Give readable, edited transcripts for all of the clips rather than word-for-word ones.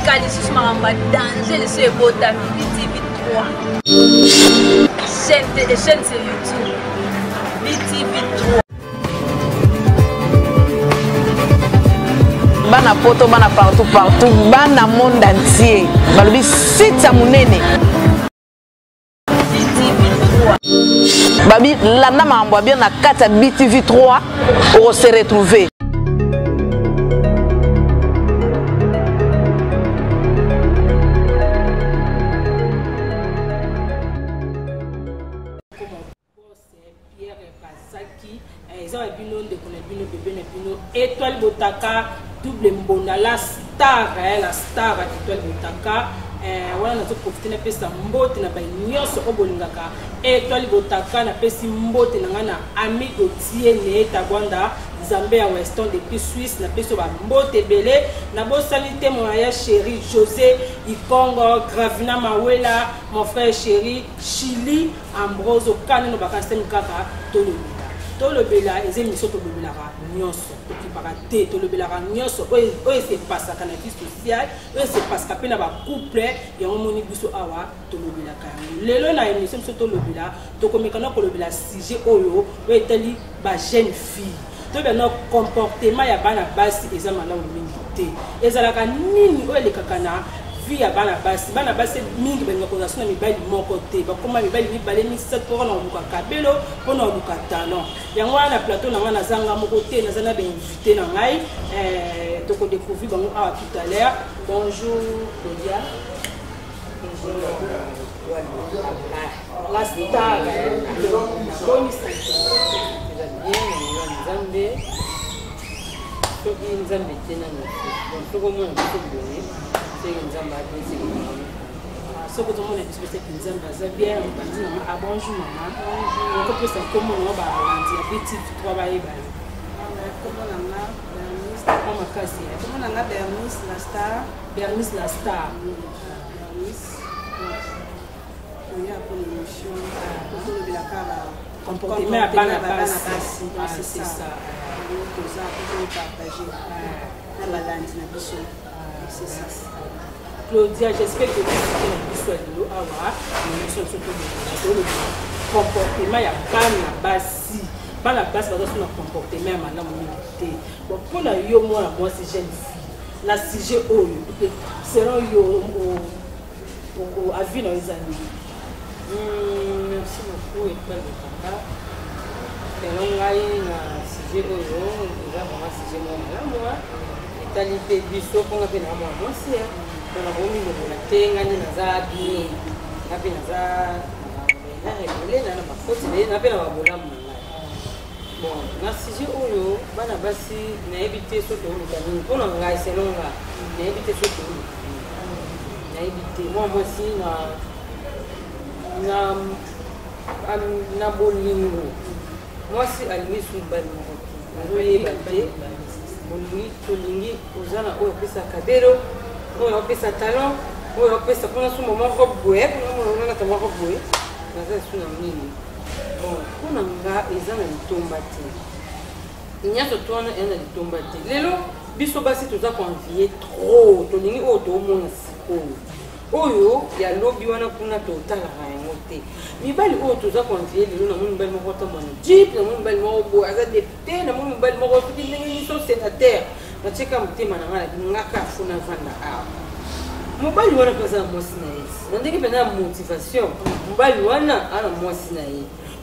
sika lisusu makambo ya danger lisusu ebotami BTV 3 chaîne chaîne sur YouTube BTV 3. Bana poto, bana partout partout, bana monde entier balobi site ya monene. Babi landa makambo ya bien na kati ya BTV 3 oko se retrouver. Eza ya bino ndeko na bino bebe na bino Étoile Botaka double mbonda la star, la star Étoile Botaka. Wana nazo profiter napesa mbote na baye nyonso oyo bolingaka Étoile Botaka. Napesi mbote na ngai na Ami Gauthier Neeta Gwanda Nzambe ya Weston depuis Suisse. Napesi ba mbote ebele. Nabosani te mon ya chéri José Ikongo Gravina Mawela mon frère chéri Chili Ambrose Kaneno bakasemi kaka tolobela. Tolobela eza émission tolobelaka nyonso, tokipaka te, tolobelaka nyonso oyo esepasaka na vie sociale, oyo esepasaka mpe na ba couple. Yango moni biso awa tolobelaka yango. Lelo na émission biso tolobela, tokomeka na kolobela sujet oyo oyo etali ba jeune fille. Toyeba na comportement ya bana basi eza malamu mingi te. Ezalaka nini oyo elekaka na vie ya bana basi? Bana basi mingi balingaka kozala so na mibali moko te, bakoma mibali mibale misato mpona koluka kabelo, mpona koluka talon. Yango wana na plateau na ngai naza nga moko te, naza na bainvité na ngai. Tokodécouvrir bango awa tout à l'heure. Bonjour Claudia. Bonjour la star. Boni santé? Eza bien na ngolu ya Nzambe. Soki Nzambe te nano te. Bon, soki omona biso boye, soki Nzambe apesi makambo. Soki ozomona biso soki Nzambe aza bien, mopanzi na nga. Ah, bonjour mama. Bonjour. Okopesa kombo na balandi ya BTV 3 bayeba yo. Kombo na nga Bernice. Mwa makasi. Kombo na nga Bernice la star. Bernice la star. Bernice. Oya pour l'émission. Tolobelaka ba comportement ya bana basi. Ah, c'est ça. Toza pour partager na balandi na biso. C'est ça. Claudia, j'espère que tu es biso ya lelo awa. Émission biso tolobela comportement ya bana basi. Bana basi baza so na comportement ya malamu mingi te. Bon, mpona yo mwana mwasi jeune fille, na sujet oyo selon yo avis na yo eza nini? Merci beaucoup Étoile Botaka. Selon ngai na sujet oyo eza vraiment sujet moko malamu, etali mpe biso mponga mpe na mwana mwasi mpona komilongola te. Ngai nde naza bien, nga mpe naza na ebele na na bafoti na ye na mpe na babolamu na ngai. Bon, na sujet oyo bana basi nayebi te soki oluka nini. Mpona ngai, selon nga, nayebi te soki oluka nini, nayebi te. Mwa mwasi na bolingo, mwasi alingi su mobali moko te, nazoyeba te. Bolingi tolingi oza na oyo opesa kabelo, oyo opesa talon, oyo opesa mpona sumba moko boye, mpona monata moko boye, naza esu na nini. Bon, mpona nga eza na litomba te. Nyonso to wana eza na litomba te. Lelo biso basi toza koenvie trop, tolingi oyo toomona sikoyo, oyo ya lobi wana kuna totalaka yango te. Mibali oyo toza koenvie lelo, namoni mobali moko atambola na jeep, namoni mobali moko boye aza député, namoni mobali moko soki ndenge nyonso sénateur, natieka motema na ngai nalingaka fo navanda awa. Mobali wana mpe aza na mwasi na ye, na ndenge mpenza ya motivation. Mobali wana aza na mwasi na ye,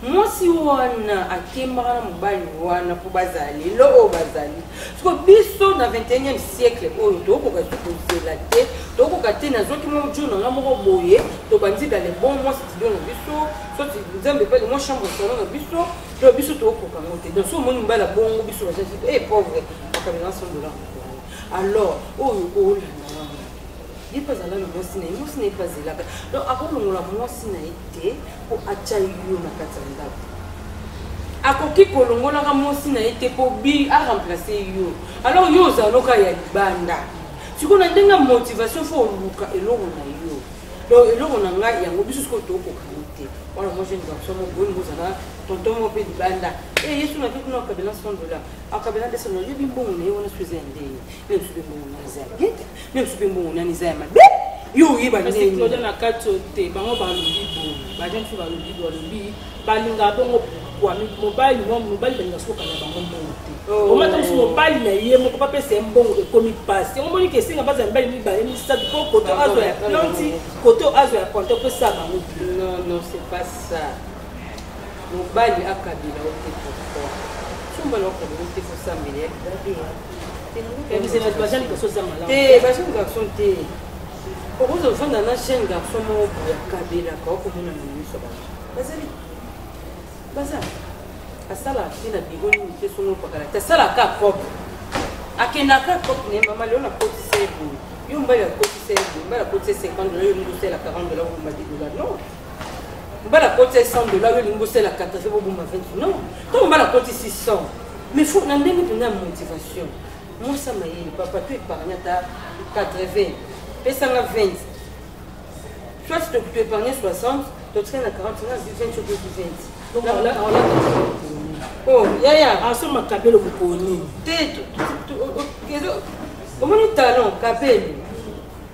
mwasi wana akembaka na mobali wana mpo bazala lelo oyo bazali. Siko biso na 21e siècle oyo tokoka su kozela te, tokoka te. Nazwaki mwa jo na nga moko boye, tobandi dans le bon mwa studio na biso, soti Nzambe epali mwa chambre salon na biso to biso tokoka yango te. Donc so omoni mobali abongo, biso bazali e pauvre bakabela 100 dollar. Alors oyo olanda wana, ye mpe azala na mwasi na ye, mwasi na ye mpe azelaka. Donc akolongola mwasi na ye te mpo atya yo na kati ya ndako. Akoki kolongolaka mwasi na ye te mpo bi aremplace yo. Alors yo ozaloka ya libanda. Sikoyo na ndenge ya motivation, fo oluka eloko na yo. Donc eloko na ngai yango biso sikoyo tokoka yango te. te. Wana mwa jeune garçon moko boye, ozala tonton moko mpe libanda e ye so nake kuna, akabela 100 dollar, akabela 200 dollar. Yebi mbongo na ye wana so eza ya ndenge ne mosu mpe, mbongo nani eza ya bien te, ne mosu mpe mbongo nani eza ya mabe, yo oyeba. Kasi ndenge Claudia, na kati oyo te, bango balobi boye, bajeune fille balobi boye, balobi balingaka bongo. Pourquoi mobali mobali balinga soki okanga bango mbongo te? Oh. Omata mosu mobali na ye moko bapesa ye mbongo, ekomi pasi. Yango moni ke esenga bazala mibali mibale, misato, mpo koto azwa ya planti, koto azwa ya plante, opesa bango te. Non, non, c'est pas ça. Mobali akabela o te, pourquoi? So mobali akabela o te, fosambela ya libabe. Bajeune garçon eza malamu. Te, bajeune garçon te. Okoza ofanda na jeune garçon moko boye, akabelaka, okomona na miso ya bato bazali baza asalaka te na biro nini te, songo opakala te, asalaka propre, akendaka propre na ye. Mama, lelo nakotisa ye boye, yo mobali akotisa ye boye, mobali akotisa ye 50 dollar, yo olingi osala 40 dollar, obomba 10 dollar. Non, mobali akotisa ye 100 dollar, yo olingi osala 80, bobomba 20. Non, to mobali akotisi 100, mais faut na ndenge mpenza ya motivation. Mwasa mayele, papa, to épargne ata 80, pesanga 20, soit to épargne 60, totikali na 40, nga azwi 20, soki ozwi 20. Oh yaya. Asomba kabelo mokolo nini? Te, omoni talon kabelo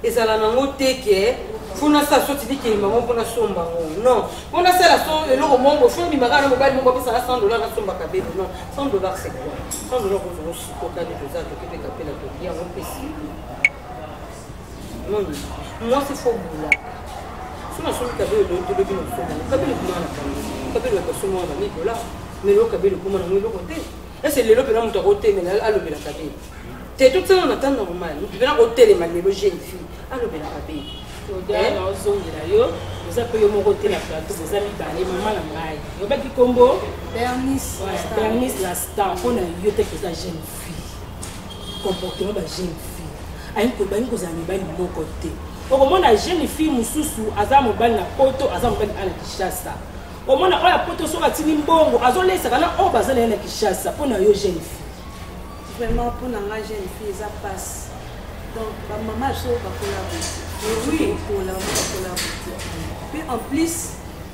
ezala nango te ke funa sala so tindi kelema ngo mpona somba ngo. Non, mpona sala so eloko mongo fo bimaka na mobali mongo apesaka 100 dollar, nasomba kabelo. Non, 100 dollar, c'est quoi 100 dollar? Kozongo sikoka nde toza toki mpe kapela toki yango mpesi moni. Mwasi fo bulaka so nasombi kabelo, tolobi na osomba kabelo ekoma na bango, kabelo bakosomba wana ba 1000 dollar, mais lelo kabelo ekoma nango eloko te. Ese lelo mpena moto akotemela alobela kabelo te, totisana na temps normal, moto mpena akotelema lelo, jeune fille alobela kabelo. Claudia, naozongela yo. Oza mpe yo moko te na plateau, boza mibale. Mama na ngai, oyebaki nkombo? Bernice. Bernice la star. Mpo na yo te, koza jeune fille, comportement ba jeune fille balingi kozala mibali moko te. Okomona jeune fille mosusu aza mobali na Poto, aza mobali na Kinshasa. Omona oyo ya Poto soki atindi mbongo, azolesaka na oyo baza na ye na Kinshasa. Mpo na yo, jeune fille? Vraiment, mpo na nga, jeune fille eza passe. Donc bamama biso bakola boye, kola bama bakola boye mpe. En plus,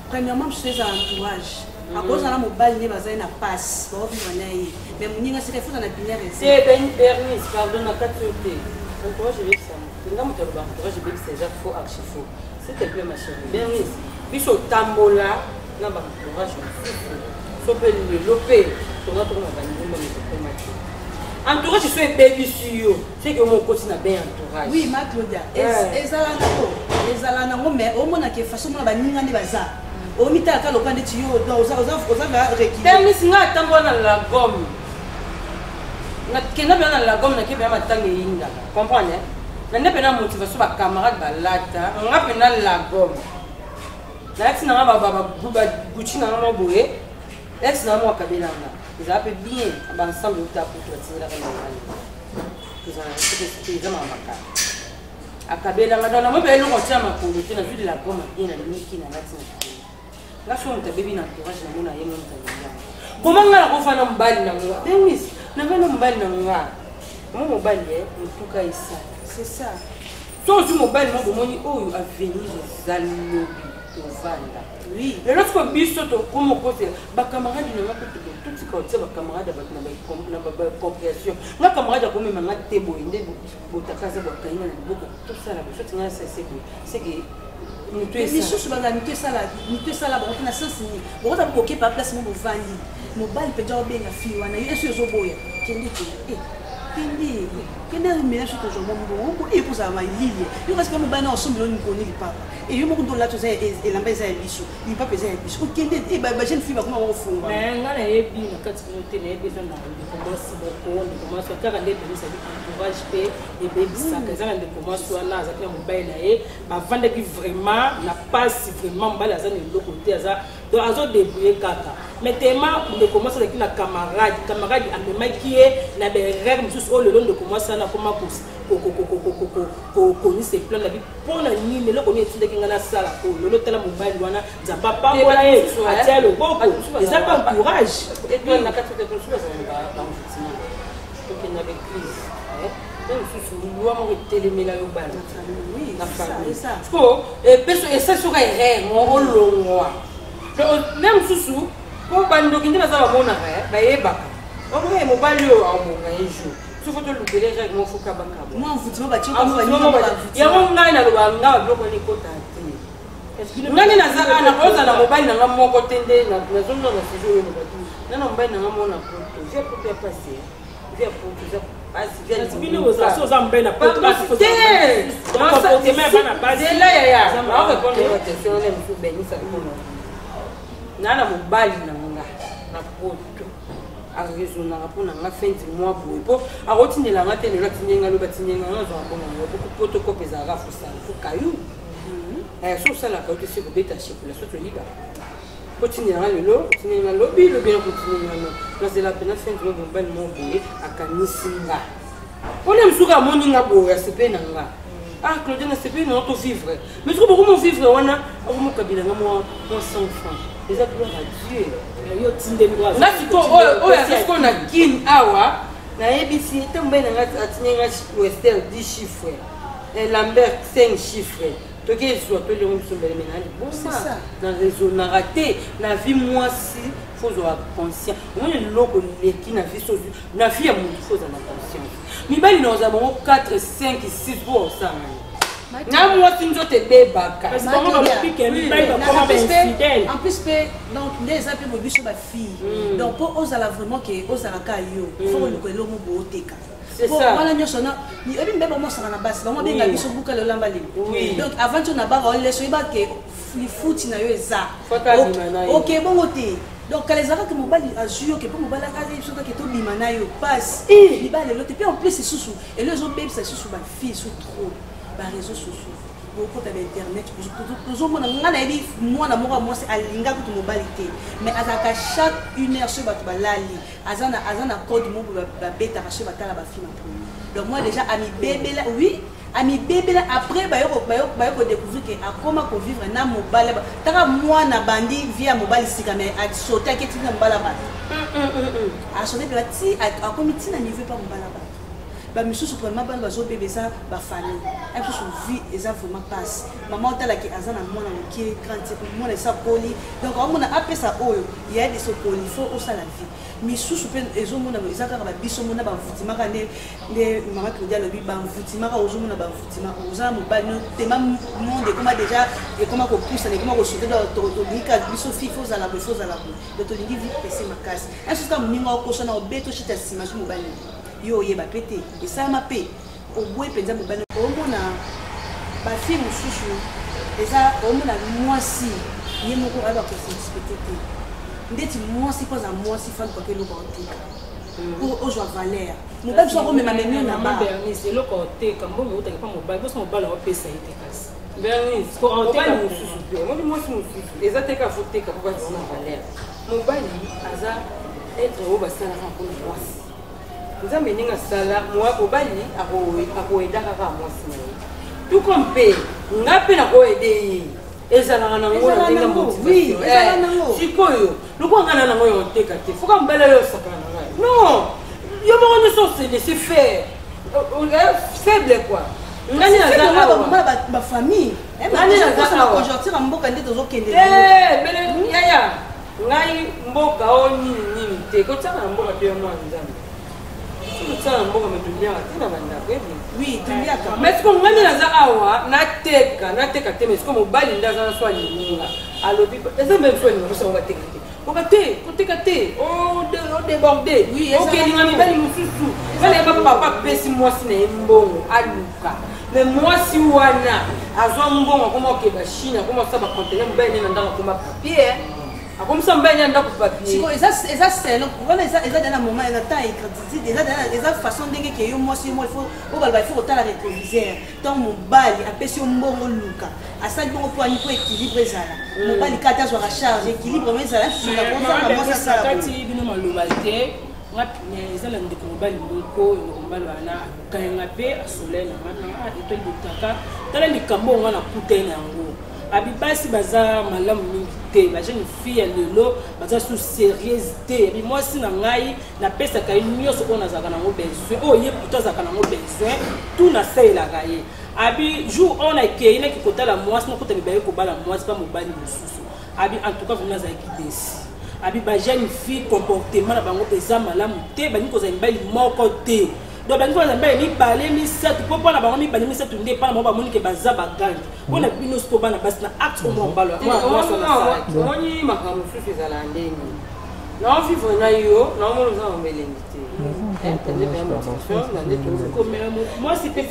premièrement, biso eza entourage. Akozala mobali nde bazali na passe, baovivre na ye, mais moninga sika ifo na binaire. Te, Bernice, pardon, na kati oyo te. Entourage ebebisa nga, moto aloba entourage ebebisa eza faux, archi faux. S'il te plaît, ma chérie Bernice, biso otambola na baentourage mosusu, so mpe lelo mpe tonga tokoma bandimba mitokoma te. Entourage so ebebisi yo, seke omo okoti na ben entourage. Oui, ma Claudia, ezala nango, ezala nango, mais omonaka façon mona baninga nde baza, omitalaka loka ndeti yo oza reculé. Bernice, nga atambola na lagome, nakenda mpena na lagome, nake mpena matanga eyindaka, comprendre na nde mpena motivation, bacamarade balata, nga mpena lagome nalati nanga bagucci nanga mo boye, ex nanga mo akabelanga, ezala mpe bien. Baensemble euta poto, batindelaka na ngai, tozala eza makambo akabelanga. Donc namoi mpe eloko tia makolo te, nazwi lagome bien, naliki nalati na likolo. Nga so moto abebi na entourage, namona ye mo moto alingi koma nga nakofanda mobali na nga. Bernice, navanda mobali na nga mo mobali ye motuka esala. C'est ça. So ozwi mobali mo bomoni oyo avenir eza lobi, tovanda. Lelo siko biso tokoma okotela bacamarade nanga mpe totika otia bacamarade ya bato na bacompréhension. Nga camarade akomema nga te boye nde botaka aza boakangi na liboko, tosala boye, soti nga sese boye, seke moto. Misusu bazala mito esala, mito esala bango mpe na sens nini? Bokoza bokepa place mo bovandi, mobali mpenza obenga fille wana, yo esi ozoboya, kende te, kende, kende mela so tozwa mwa mbongo eyo kozala malili yo. Kasi mpe mobali na osombela onikoni lipapa, eyo moko nde olati, oza elamba eza ya biso, lipapa eza ya biso, okende. Bajeune fille bakoma bakofunga. Mais nga nayebi na kati bino te, nayebi eza na ndeko mwasi moko, ndeko mwasi kaka nde ebebisaki entourage mpe ebebisaka. Eza na ndeko mwasi wana azalaki na mobali na ye, bavandaki vraiment na pasi, vraiment mobali aza na eloko te, aza donc azodébrouille kaka. Mais tema ndeko mwasi azalaki na camarade, camarade amemaki ye na baerreur mosusu oyo lelo ndeko mwasi wana akoma konisa plan na bi. Mpo na nini? Eloko nini etindaki ngai nasala oyo? Lelo tala mobali wana, Nzambe apambola ye, atia loboko. Eza mpe entourage. Étoile, na kati te, mosusu bazala na baenvoûtement. Tokende na baeglise. Na mosusu loi moko etelemela yo bana na famille po epeso esali soki erreur moko olongwa. Na mosusu po bandoki nde baza bamonaka, bayebaka omona mobali oyo aobonga ye jour soki tolukela erreur moko foka bakabo yango. Ngai naloba, nga babiloko wana ekota te. Nga nde naza awa, nakozala mobali na nga moko te. Nde nazonga na sujet oyo loba te, nga na mobali na nga mona poto, vie ya poto ya pasi, vie ya poto eza pasi. Zela yaya, naorépondre ba question wana mosusu. Benisa mpona nga na mobali na nga na poto araisonnaka mpo na nga fin du mois boye, mpo akotindela nga te. Lelo atindi nga, lobi atindi nga, nga azwaka mbongo yango po poto kope ezalaka fosala fo kayu. So osalaka yo te, se kobeta shekula so toyiba kotindela nga lelo, otindeli nga lobi, lobi na kotindeli nga. No, nazela mpena fin du mois, mobali moko boye akanisi nga mpona mosuku amoni nga boye, asepe na nga: "Ah Claudine, nasepeli na to vivre." Mais soki bokomo vivre wana, akomokabila nga mwa 100 francs, eza gloire à Dieu. Nga sikoyo oyo aza sikoyo na Kine awa, nayebisi ete mobali na nga atindi nga Wester 10 chiffre, Lambert 5 chiffre, toki ezwa tolengo biso mbele me na liboma. Na raisonnaka te na vie. Mwasi faut ozwa conscient, omoni eloko leki na vie, so na vie ya motu faut ozala na conscience. Mibali na ozala bango 4, 5, 6 po osanga na mwasi nzoto ebebaka. En plus mpe, donc nde eza mpe boye, biso bafille, donc mpo ozala vraiment ke ozalaka yo, faut koluka eloko booteka wana nyonso. Na oyebi mbe bamosaka na basi bango abenga biso buka lelo, lamba lelo. Donc avant ti na baka oleso, oyeba ke lifuti na yo eza oke bongo te. Donc kala ezalaka ke mobali azwi yo ke mpo mobali ayebi soki ake tobima na yo pasi mibali lelo te. Mpe en plus lisusu elo ezobebisa lisusu bafille su trop baréseau sociaux, bokota bainternet, tozomona. Ngai nayebi mwana moko ya mwasi alinga kutu mobali te, mais azalaka chaque une heure soki bato balali, aza na code moko babetaka soki batala bafilme premier. Donc moi déjà amibebela, oui, amibebela. Après bayo kodécouvrir ke akoma kovivre na mobali. Taka mwana bandi vie ya mobali sika, mais asote ake tiki na mobali ya bato, asote mpe ti akomi ntina niveau epa mobali ya bato. Bamisusu vraiment bana bazobeba, eza bafamille ya misusu, vie eza vraiment passe. Mama otalaki aza na mwana moke, grand mwana esa koli, donc aomona apesa oyo ya desokoli, faut osala vie misusu mpe ezomona eza kaka babiso mona bamvutimaka. Nde nde mama Claudia alobi bamvutimaka, ozomona bamvutima, oza na mobali no tema, monde ekoma déjà ekoma kopusana, ekoma kosote. Tolingi kaka biso fi, faut ozala boye, faut ozala boye. Donc tolingi vie presse makasi. Asusu kaka moninga okosana, obeta oshita nsima so mobali yo oyeba mpe te, esalama mpe oboye mpenza mobali. Omona bafille mosusu eza omona mwasi ye moko ayeba koserespecte te. Ndeti mwasi mpo aza mwasi, falukaka eloko oteka po ozwa valeur. Mobali so akomema memio na ba eloko oteka, mbongo outaki mpa mobali, boso mobali aopesa ye te kasi. Bernice, mobali mosusu mpe omoni mwasi mosusu eza te kaka foteka mpo batina valeur. Mobali aza être oyo basalaka mpona mwasi. Nzambe ndenge asala mobali, akoyeda kaka mwasi na ye, tout comme mpe nga mpe nakoyede ye. Ezalaka nango na ndenge motivation. Sikoyo lokola nga na nango ya oteka te, foka mobali oyo osakana na ngai non, yo moko nyonso ose laisser faire faible quoi. Ngani naza awa bafamille Ngani naza awa. Conjoncture ya mboka nde tozokende. Bele yaya, ngai mboka oyo nini nini te, kotiaka na mboka te yo mwana Nzambe. Soki otiaka na mboka, me toliaka te na bandako ebi. Oui, toliaka. Mais siko ngai nde naza awa, nateka nateka te, mais siko mobali nde aza na so alinga, alobi eza mbe so alinga mosango bateka te, oka te koteka te, odéborde, okelinga mibali mosusu. Ngai nayeba papa apesi mwasi na ye mbongo aluka, mais mwasi wana azwa mbongo, akoma okeba Chine, akoma osala bacontener mobali nde na ndako, akoma papier, akomisa mobali nde na ndako papier. Sikoyo eza selon wana, eza na moment na temps eza eza façon ndenge ke yo mwasi yo mo, il faut oyo baloba, il faut kotala rétroviseur. Ntango mobali apesi yo mbongo luka, asali bongo mpo ani? Mpo équilibre ezala. Mobali kati azwaka charge, équilibre mo ezala suka kozanga mwasi asala. Kati bino maloba te, nga eza na ndeko mobali moko. Ndeko mobali wana akanga mpe asolai na nga na etoli botaka. Tala likambo oyo nga nakutani na yango. Abi basi baza malamu mingi te, ba jeune fille ya lelo baza sous sérieuse te. Abi mwasi na ngai napesaka ye nyonso oyo nazalaka nango besoin, oyo ye plutôt azalaka nango besoin, tout nasalelaka ye. Abi jour oyo nakei naki kotala mwasi, nakuta mibale kobala mwasi pa mobali mosusu. Abi en tout cas vraiment nazalaki déçu. Abi ba jeune fille comportement na bango eza malamu te, balingi kozala mibali moko te. Donc balingi kozala mibali mibale misato, mpo mpona bango mibale misato nde mpona bango bamoni ke baza bagangi. Mpona bino siko bana basi na acte oyo mobali mwasi wana asalaki. Omoni makambo mosusu ezala ndenge naovivre na yo, naomona oza na elengi te. Mwasi mpe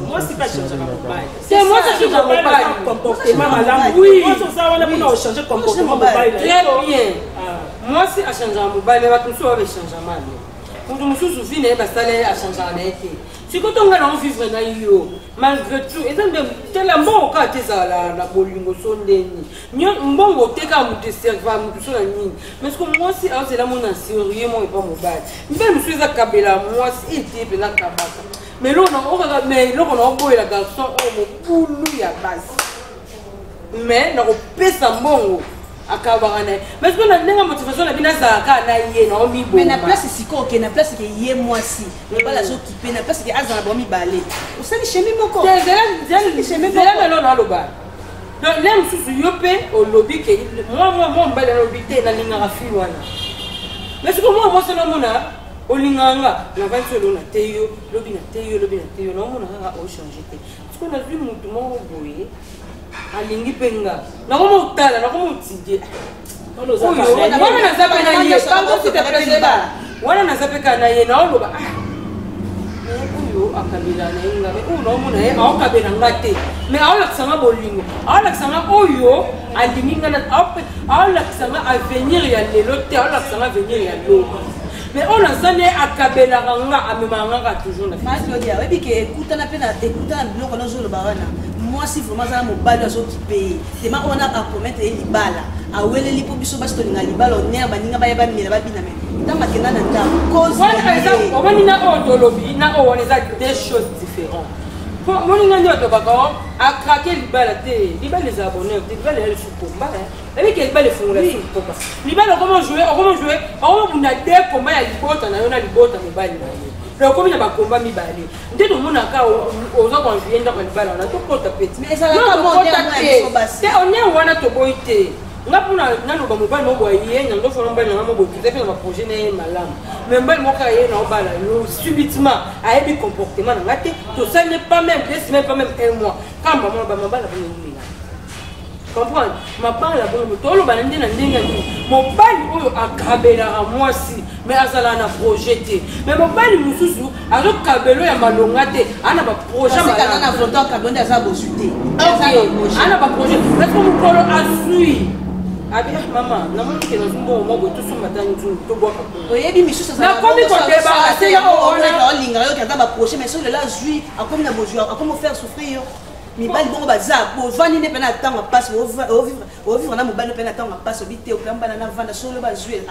mwasi mpe achangeaka mobali. Te, mwasi achangeaka mobali. Comportement malamu. Mwasi oza wana mpona ochange comportement mobali. Très bien. Mwasi achangeaka mobali, bato mosusu baba echangeaka mabe. Moto mosusu vi na ye basala ye achangeaka na ye te. Sikoyo to ngai nango vivre na yo malgré tout, eza nde tala mbongo kaka te, ezala na bolingo so ndeni mbongo te kaka moto eserva moto so na nini. Mais siko mwasi azela mona sérieux moko epa mobali. Mibali mosusu eza kabela mwasi ete mpenza kabaka, mais eloko na okaka, mais eloko na oboyela garçon oyo mobulu ya basi, mais nakopesa mbongo akabaka na ye. Mais sikoyo na ndenge motivation na bino azalaka na ye na Mais na omiboma. Place sikoyo oke na place ke ye mwasi mobali azokipe, na place ke azala bango mibale, osali chemin moko. Zela lelo naloba. Donc le mosusu yo mpe olobi ke mwa mobali alobi te nalingaka fille wana, mais sikoyo mwa mwasi namona olingaka nga, navandi olo na te yo lobi na te yo lobi na te yo, naomona kaka ochange te. Sikoyo nazwi motu moko boye alingi mpe nga, nakoma otala, nakoma otidie wana naza mpe na ye, pardon s'il te plaît, Zela. Wana naza mpe kaka na ye, naoloba: ah, mais oyo akabela na ye nga, mais oyo naomona ye aokabela nga te, mais aolakisa nga bolingo, aolakisa nga oyo alingi nga, aolakisa nga avenir ya lelo te, aolakisa nga avenir ya lobi, mais oyo naza nde akabelaka nga, amemaka nga kaka toujours na Claudia, oyebi ke ekutana mpe na ekutana biloko nazoloba wana. Mwasi vraiment aza na mobali oyo azokipe ye tema oyo wana apromettre ye libala, aweleli mpo biso basi tolinga libala honneur, baninga baya bamela babina, me ntango akenda na ndako cause Wana eza omoni na oyo tolobi na oyo wana eza deux choses différentes. Po moninga nde bato bakao akrake libala te, libala ezala bonheur te, libala eza lisu komba. Ebike libala efungola lisu komba, libala okoma jouer, okoma jouer, okoma bunda de komba ya libota na yo na libota mobali na yo. Donc okomi na bakomba mibale nde tomonaka oza koenvie ndako ya libala wana tokota peti. Mais ezalaka mo honneur na biso basi. Te, honneur wana toboyi te. Nga mpona naloba mobali moko boye ye na ndofona mobali nanga moko boye, toza mpe na baprojet na ye malamu, mais mobali moko aye na obala yo subitement, ayebi comportement na nga te, tosali pas même 2 semaines, pas même un mois, kamba mona bamabala bongo ewumela. Comprendre mabala bongo toloba na nde na ndenge nini mobali oyo akabelaka mwasi mais azalaka na projet te, mais mobali mosusu azokabela oyo ya malonga te, aa na baprojet. Aza na volonté akabela nde aza bozwi te. Ana baprojet, parce que mokolo azwi abi: ah mama, namoni ke nazwi mbongo moko boye, tosomba ta nzungu, tobwaka kuna. Oyebi misusu. Nakomi kodébarrasser yo wana. Olinga yoki aza baprojet, mais soki lelo azwi, akomi na bozwi, akomi ofaire souffrir yo. Mibali bongo baza bovandi nde mpe na ntango ya mpasi, ovivre na mobali mpe na ntango ya mpasi, obi te opea mbala na vanda solo bazwi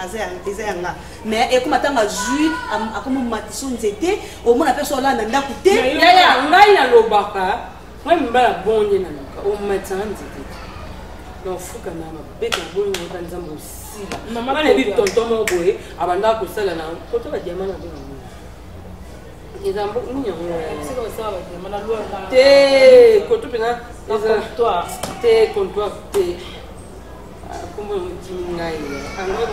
eza yanga, mais ekoma ntango azwi, akomi omatiso nzete, omona mpe so olanda ndako te. Yaya, ngai nalobaka, ngai mibala bonde naluka omatisanga nzete te, naofuka na mabeka bongo oyeba Nzambe osila. Mama. Nga nayebi tonton moko boye abandaka kosala na koto badiama na bongo eza nini yango te, koto mpena eza te, comptoir te, kombo yango etimi ngai.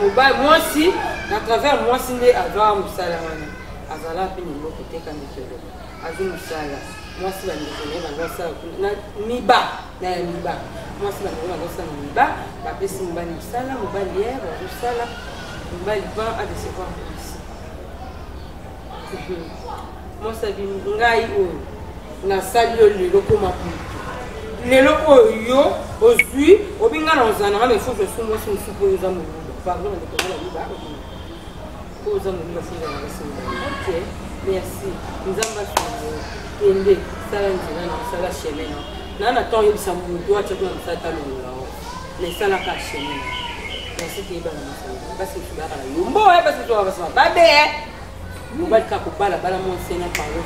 Mobali mwasi na travers mwasi nde azwaka mosala wana, azala mpe na eloko te, kandekelo azwi mosala mwasi, bandeko na ye bazosala na miba na ya miba mwasi, bandeko bazosala na miba, bapesi mobali mosala, mobali ye bazosala, mobali pan adecevoir mwasi. Mwasi abi: ngai oyo nasali yo lelo koma butu, lelo oyo yo ozwi obi ngai na ozala nanga, mais faut osu mwasi mosusu mpo oyo oza moluba, pardon bandeko nga baluba, oyo oza moluba, faut ozala mwasi mobali. Ok, merci, Nzambe asunga yo, kende sala nzela na osala chemin na na ntango oyebisa motu atya kuna mosala talongola o na esalaka chemin na. Merci. Keyebana mosala basi mosusu bayaka na yombo, basi mosusu baka basi mababe, mobali kaka kobalabala mwasi na parlo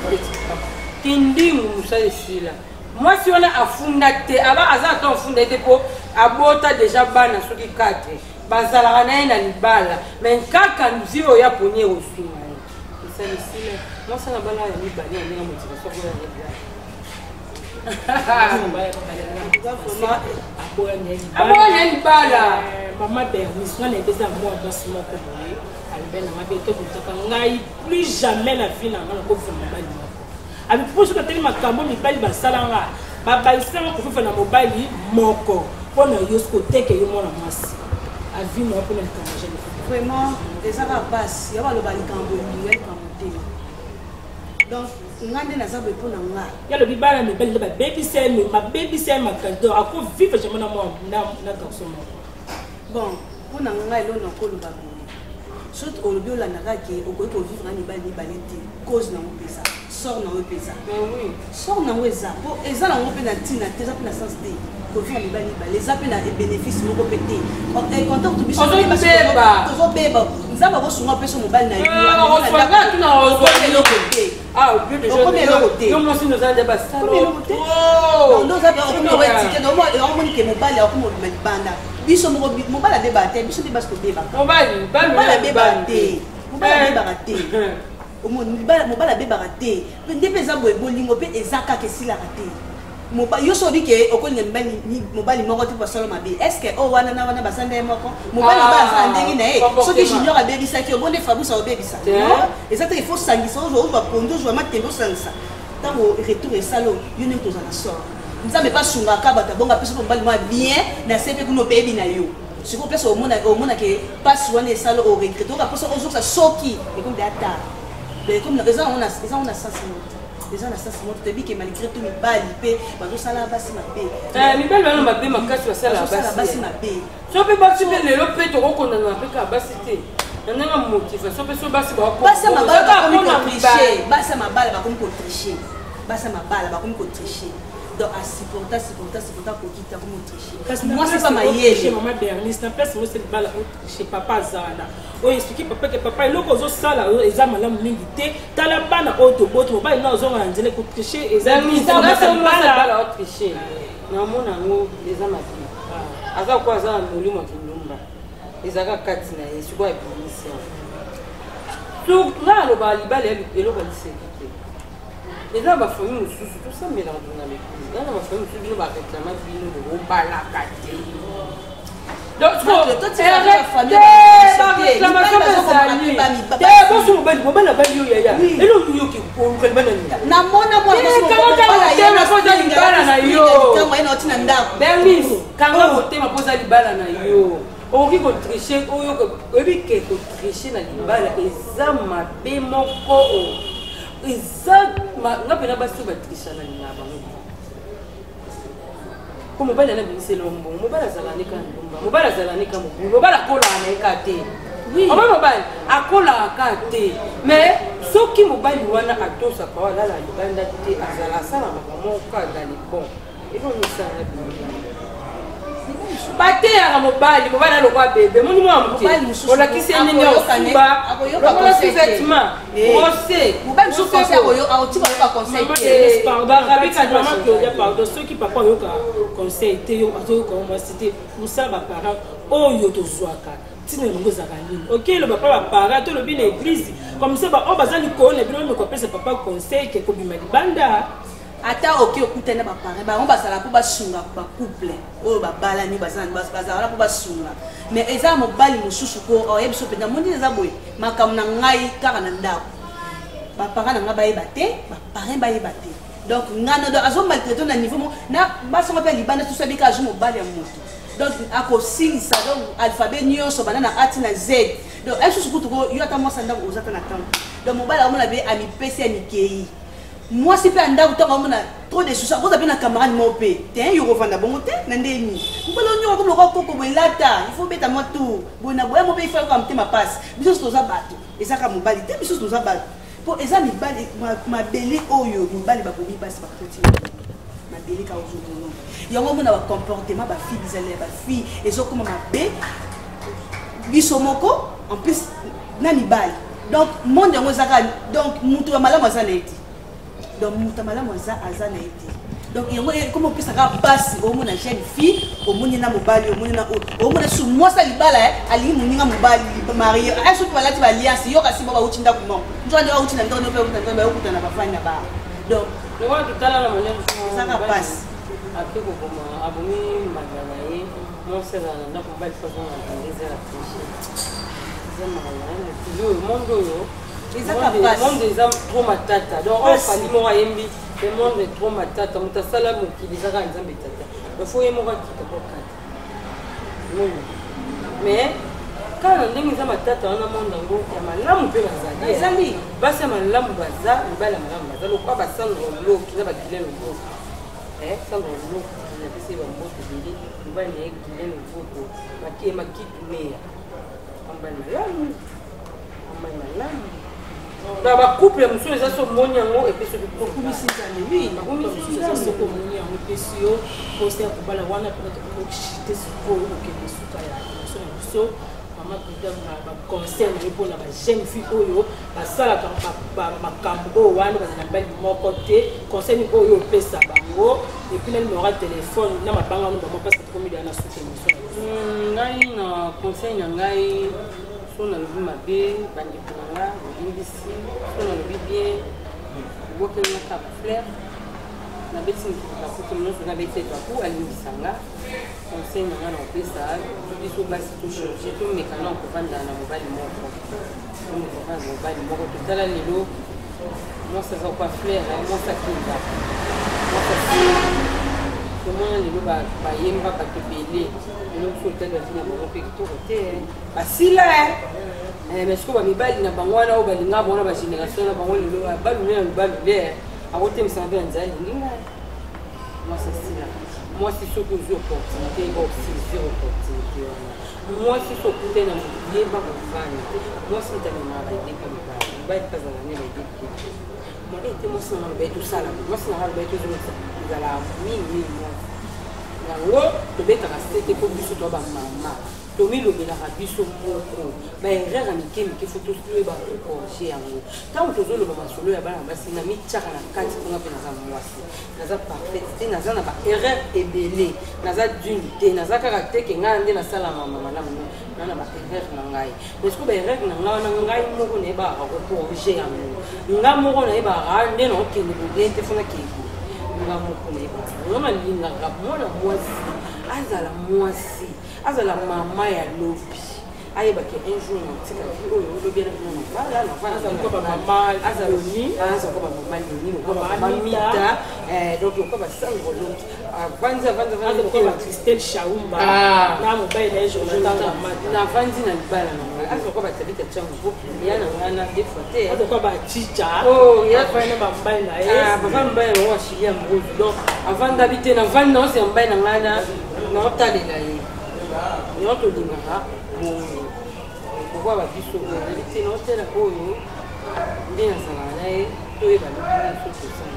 kindingu mosala esila. Mwasi wana afunda te, aba aza ata afunda ye te mpo abota deja bana soki 4 bazalaka na ye na libala, mais kaka nzi oyo ya poni ekosunga ye. Esalisile mwasi na bana ya mibale ya ndenge motivation aboya na libala. Aboya na libala. Mama Bernice, nga nayebi eza mwa mwasi moko boye alobi na mabe tobutaka ngai plus jamais na vie na nga nakovivre mobali moko. Abi mpo soki atali makambo mibali basala nga, babalisa nga kofifa na mobali moko mpo na yo soki oteke yo mwana mwasi avi na yo mpo na likambo ya jeune fille. Vraiment eza kaka mpasi ya baloba likambo elingi ya likambo te. Donc nga nde naza boye mpo na nga. Ya lobi bana mibali nde babebisa ye, babebisa ye makasi, donc akovivre jamais na mwa na garçon moko. Bon, mpo na ngai eloko nakoloba boye, soki olobi olandaka ke okoki kovivre na mibali mibale te, cause nango mpenza sort nango mpenza sort nango eza mpo eza nango mpe na ntina te, eza mpe na sens te kovivre mibali mibale, eza mpe na bénéfice moko mpe te. Contact biso tozobeba, Nzambe akosunga mpe mobali na yo eloko te, okomi eloko te, omoni ke mobali akomi obima libanda. Biso moko mobali abebaka te, biso nde basi tobebaka. Mobali abebaka te, mobali abebaka te, mobali abebaka te. Nde mpe eza boye, bolingo mpe eza kaka esilaka te. Yo so obi ke okolinga mobali moko te basala mabe, est ce que oyo wana na wana baza nde moko? Mobali mobali aza na ndenge na ye. Soki Junior abebisaki yo, bonde Fabrice aobebisa? Non, eza te. Il faut sangisa, ozwa pondo, ozwa matembe, osangisa. Ntango retour esala yo ndenge toza na sort, Nzambe mpe asungaka bato abonga mpe soki mobali mwa bien na se mpe kuna obebi na yo sikoyo place omonake mpasi wana esala oregrete, oka mposa ozokisa soki ekomi deya tard. Eza yango na sens moko te, eza na sens moko. Toyebi ke malgré tout mibali mpe bazosala basi mabe. Mibali wana mabe makasi, basala basi mabe. So mpe basi mpe lelo mpe tokokondana mpe kaka basi te na ndenge ya motivation mpe so basi. Basi ya mabala bakomi kotriche, basi ya mabala bakomi kotriche, basi ya mabala bakomi kotriche. Donc asupporta, supporta, supporta, kokita komi otriche. Mwasi pa mayele. Mama Bernice, na place mwasi libala otriche, papa azala oyo explike papa ke papa, eloko ozosala oyo eza malamu mingi te, tala bana oyo toboti, mobali na ozonga na nzela kotriche. Eza otriche, namona yango eza mabe. Aza ko aza na molimo ya kindumba, ezalaka kati na ye. Sikoyo abimisi yango. Nga alobaka libala eloko ya liseki te. Eza na bafamille mosusu tosambelaka tona l'église, eza na bafamille mosusu bino bareklama bino bobalaka te. Boso mobali, mobali abali yo yaya, eloko yoki oluka libala nini? Namona mwana na yo Bernice, kanga motema mpo oza libala na yo. Okoki kotriche oyo oyebi ke kotriche na libala eza mabe moko. Eza nga mpena basi oyo batricha na linga bango po mobali ana bimisela mbongo. Mobali azala ne ka ndumba, mobali azala ne ka mobulu, mobali akolaka na ye ka te. Oba mobali akolaka ka te, mais soki mobali wana atosaka oyo alala libanda te, azala asala makambo moko ka azali bon. Ekomisala bino bateyaka mobali, mobali alokwa bebe moni mwa moke, olakisi ye ndenge osuba, longola sous-vêtement, brose. Pardon, soki papa oyoka conseil te, yo azoyoka yo mwasi te, mosala baparent oyo tozwaka ntina elongo ezalaka nini? Ok, eloba pa baparent, tolobi na église comme ça baoyo baza likolo na bino bameka kopesa papa conseil ke kobima libanda. Ata oke okutani na baparent, bango bazala mpo basunga bacouple oyo babalani, bazala mpo basunga. Mais eza mobali mosusu ko oyebi so mpenza moni eza boye, makambo na ngai kaka na ndako, baparent na ngai bayeba te, baparent bayeba te. Donc ngano donc azomaltraite na niveau moko na basongo mpe libanda tuso abika azwi mobali ya moto, donc akosilisa donc alphabet nyonso banda na A ti na Z. Donc lisusu kutu ko yo ata mwasi ya ndako oza ta na ntango. Donc mobali akomona be amipesi ya mikei, mwasi mpe ya ndako ntango amona trop de soucis, akoza mpe na camarade moko mpe te, yo kovanda bongo te na ndeni mobali onyoka komi lokola koko boye, lata il faut beta mwa tour boye na boye mo mpe ifo yoka motema pasi. Biso nyonso toza bato, eza kaka mobali te, biso toza bato mpo eza mibali mabele oyo mibali babomi basi bakoti mabele kaka ozomona yango. Omona bacomportement bafille, bizali ya bafille ezokoma mabe, biso moko en plus na mibali. Donc monde yango eza kaka, donc moto ya malamu aza na ye te, donc moto ya malamu aza na ye te. Donc yango ekoma opesaka mpasi. Omona jeune fille, omoni na mobali, omoni na omona su mwasi ya libala alingi moninga mobali marie. Soki balati baliance, yoka si bo bauti ndako moko, nzoka nde bauti na ndako mpe bauti na ndako, bayokutana, bafandi na bar. Donc lokola totala na monene. Ezaka mpasi. Ake koboma, abomi mbanda na ye. Mwasi azala na ndako, mobali fo azonga na eza la triche, eza mawa na mokili oyo, monde oyo. Ezaka mpasi. Monde eza trop matata. Donc oyo Mpasi. Fally moko ayembi: "Le monde est trop matata." Moto asala mokili eza kaka Nzambe tata. Donc fo ye moko akita po kata moni. Mais kaka na ndenge eza matata wana, monde yango ya malamu mpe bazali. Ezali. Basi ya malamu baza, mibali ya malamu baza, lokwa basandro loki na bagilin loboko. Sandro Loki, napesi ye bambote ebele. Mobali na ye Gilin Loboko, Makitu Meya, mobali malamu, mobali malamu. Na bacouple mosusu eza so omoni yango epesi. Okumisi Nzambe, oui. Mosusu eza soki omoni yango epesi yo posa ya kobala wana mpena. Tokoki sikoyo kokende suka ya émission na biso. Mama Brida, baconseil na ye mpona bajeune fille oyo basalaka makambo oyo wana, bazala na mibali moko te, conseil nini oyo opesa bango? Et puis na numéro ya telefone na mabanga wana bango, parce que tokomi deya na suka émission na biso. Ngai na conseil na ngai, so nalobi mabe, bandeko na nga bolimbisi. So nalobi bien, bokelinaka bafleur. Nabeti bakuti nyonso, nabeti baku, alimbisa nga. Conseil na nga na kopesa biso basi, tochange, tomeka na kovanda na mobali moko, tomeka kovanda na mobali moko. Totala lelo mwasi aza kwa fleur, mwasi akenda, mwasi asila. Tomona lelo bayemba bato ebele lelo biso otali bafini na bango mpe kitoko te, basila. Mais sikoyo bamibali na bango wana oyo balinga bango na bagénération na bango lelo, balule na balule, akotemisaka mpe na nzela alingi ngai. Mwasi asila. Mwasi soki ozwi opportunité, yeba osaisir opportunité wana. Mwasi so okutani na motu, yeba kovanda. Mwasi moto amemaka baidée. Mibali, mibali mpe azala ne baidée te. Mobali te, mwasi nanga lobai tosala, mwasi nanga lobai tozongisa, ezalaka mingi mingi. Mwasi yango tobetaka sete mpo biso toa bamama, tomilobelaka biso moko baerreur ya mike mike, fo toyeba kocorriger yango. Ntango tozoloba masolo ya bana basi, na mitiaka na kati mponga mpe naza mwasi, naza parfaite te, naza na baerreur ebele, naza dune te, naza kaka te ke ngai nde nasala mama malamu. Na na baerreur na ngai, mais sikoyo baerreur na ngai wana, ngai moko nayebaka kocorriger yango. Ngai moko nayebaka nde naokende boye te, fo nakende boye. Ngai moko nayebaka ngo. Nalingaka mwana mwasi azala mwasi, azala mama ya lobi, ayebaki un jour na otika vie oyo olobi ana bino na bala. Azala lokola bamama Loni. Aza lokola bamama Loni, lokola bamama Mita, donc lokola basango Loki avandi, avandi. Aza lokola Christelle Shaumba na mobali na ye Jonathan Kamata. Navandi na libala na ngai, aza lokola batabita Tiango, ya na ngai na deux fois te. Aza lokola bachicha. Oh, afandi na bamobali na ye. Papa, mobali na bango ashili ya mbozu. Donc avandabi te, navandi na osi ya mobali na ngai naotalela ye. Yango tolingaka bongo okwa babiso oyo nayebi te, naotala oyo nde nazalaka na ye, toyeba lobi so tosala.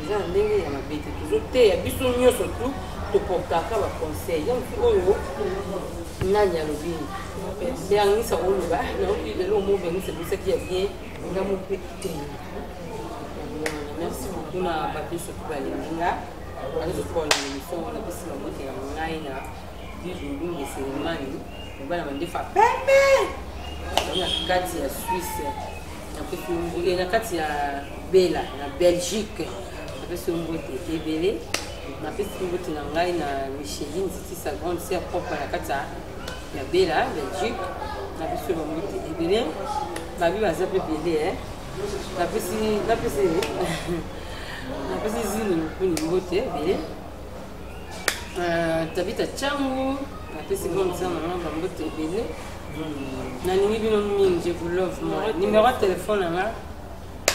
Eza na ndenge ya mabe te, tozoteya biso nyonso, tu toportaka baconseil ya mosu oyo. Nani alobi Bernice akoloba? Nayoki lelo mo Bernice ebosaki ya bien, nga mo mpe te. Merci beaucoup na bato nyonso mpe balingi nga, bato nyonso mpe balingi émission wana. Napesi bambote ya ngai na Didolunge Selemani, mobali na mandefa pembe na kati ya Suisse, napesi na kati ya Bela na Belgique, napesi yo mbote ebele. Napesi mbote na ngai na Micheline Zitisa, grande sœur propre na kati ya Bela Belgique, napesi yo bambote ebele. Babi baza mpe ebele. Napesi Zino Lukuni mbote ebele, Tabita Changu, napesi grande sœur na nga bambote ebele. Nalingi bino mingi, je vous love moi. Numéro ya telefone na nga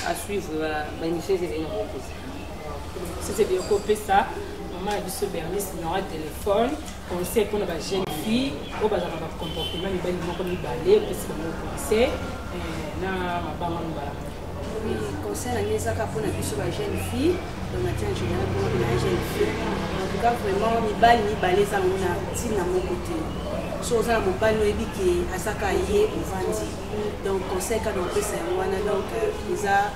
à suivre, baémission ezali na kopesa. Sese bien kopesa mama na biso Bernice numéro ya telefone. Conseil mpona bajeune fille oyo bazalaka bacomportement mibali moko mibale, opesi bango conseil na mabanga mibala. Oui, conseil na ngai ezaka mpona biso bajeune fille, donc natia en général mpona na jeune fille. En tout cas vraiment, mibali mibale eza yango na ntina moko te. So oza na mobali, oyebi ke azaka ye, ovandi. Donc conseil kaka opesa yango wana. Donc eza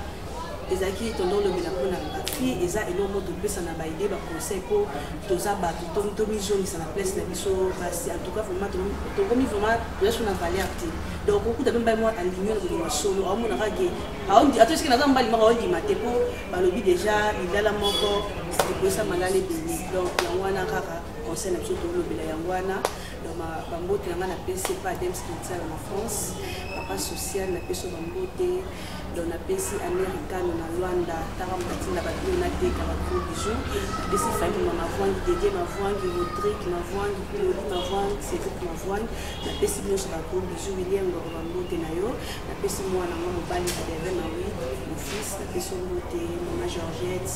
Ezalaki tondo olobela mpona bafille, eza eloko moko topesa na baide, baconseil, mpo toza bato, tomizongisa na place na biso basi. En tout cas, vraiment tokomi vraiment toza so na valeur te. Donc okuta mpe mobali moko alingi na bolingo solo, aomonaka ke ata soki naza mobali moko aondima te, mpo balobi déjà lilala moko ekoyesa malala ebele. Donc yango wana kaka conseil na biso tolobela yango wana. Donc bambote na ngai napesi epa Adems Kintiala na France, papa social, napesi yo bambote. Donc napesi Americano na Luanda, taka moto atinda bato oyo nateka, bagros bisous. Napesi famille ma Mavwangi, Dedie Mavwangi, Rodrigue Mavwangi, Claudie Mavwangi, Cédric Mavwangi, napesi bino nyonso bagros bisous. William Ngoro, bambote na yo. Napesi mwana nga mobali Adeve Mawi, mon fils, napesi yo mbote. Mama Georgette,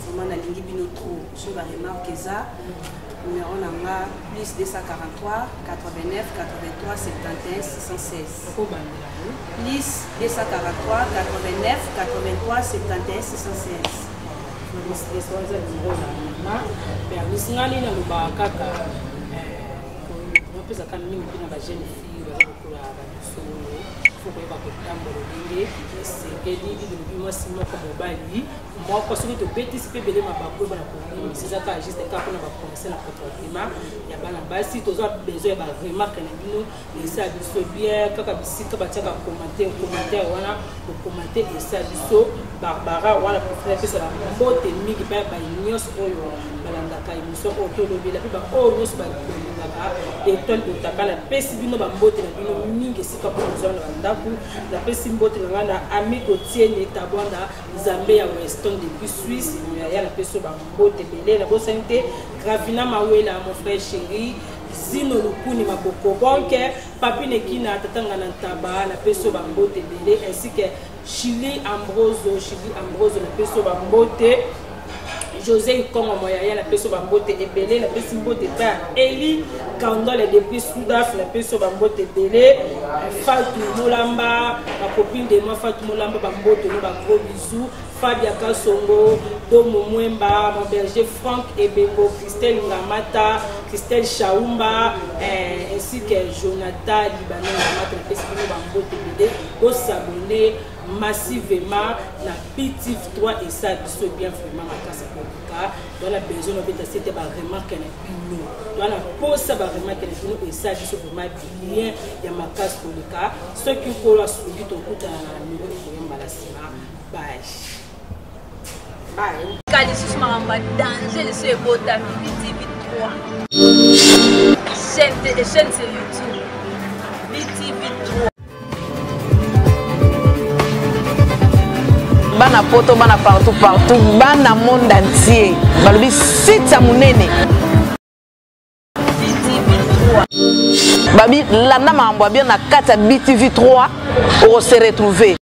vraiment nalingi bino trop. So baremarque eza numéro na nga plus 243 89 83 71 616. Okobandela yango. Plus 243 89 83 71 616. Eza numéro na mama Bernice. Nga nini nalobaka kaka, napesaka mingi mpe na bajeune fille baza lokola babiso oyo, fo koyeba kotambola ndenge esengeli. Bilobi mwasi moko, mobali moko, soki tobetisi mpe ebele mabaku ebana kobimisa, eza kaka juste kaka mpona baconseil na comportement ya bana basi. Toza besoin ya baremarque na bino, esala biso bien. Kaka bisika batiaka commentaire, commentaire wana okommente, esala biso. Barbara wana profil, apesa bambote mingi mpe bai nyonso oyo balandaka émission oyo tolobela, mpe baoyo nyonso balingaka Étoile Botaka, napesi bino bambote na bino mingi esika mpo kozwa na bandako. Napesi mbote na ngai na ami Gautier Tabwanda, Nzambe ya Weston depuis Suisse, yaya, napesi yo bambote ebele. Nabosani te Gravina Mawela, mon frère chéri Zino Lukuni Maboko Bonke, Papi Nekina, tatanga na Ntaba, napesi yo bambote ebele, ainsi que Chili Ambroso, Chili Ambroso, napesi yo bambote. José Ikongo Moyaya, napesi yo bambote ebele. Napesi mbote epai ya Eli Kandole depuis Sudaf, napesi yo bambote ebele. Fatou Molamba, bacopine de moi, Fatou Molamba, bambote no, bagros bisous. Fabia Kasongo, Domo Mwemba, mon berger Franck Ebengo, Christelle Ngamata, Christelle Shaumba, ainsi que Jonathan Libanais Ngamata, napesi bino bambote ebele. Bosabone massivement na BTV 3, esala biso bien vraiment makasi koleka. Towana besoin nobeta sete baremarque na bino, towana posa baremarque na bino, esala biso vraiment bien ya makasi koleka. Soki Nkolo asungi, tokutana na numero ekoya mbala nsima. Bye bye. Ka lisusu makambo ya danger liso ebotami BTV 3 chaîne, chaîne sur YouTube BTV 3. Bana poto, bana partout partout, bana monde entier, balobi site ya monene. BTV 3. Babi landa makambo ya bien na kati ya BTV 3, okose retrouver.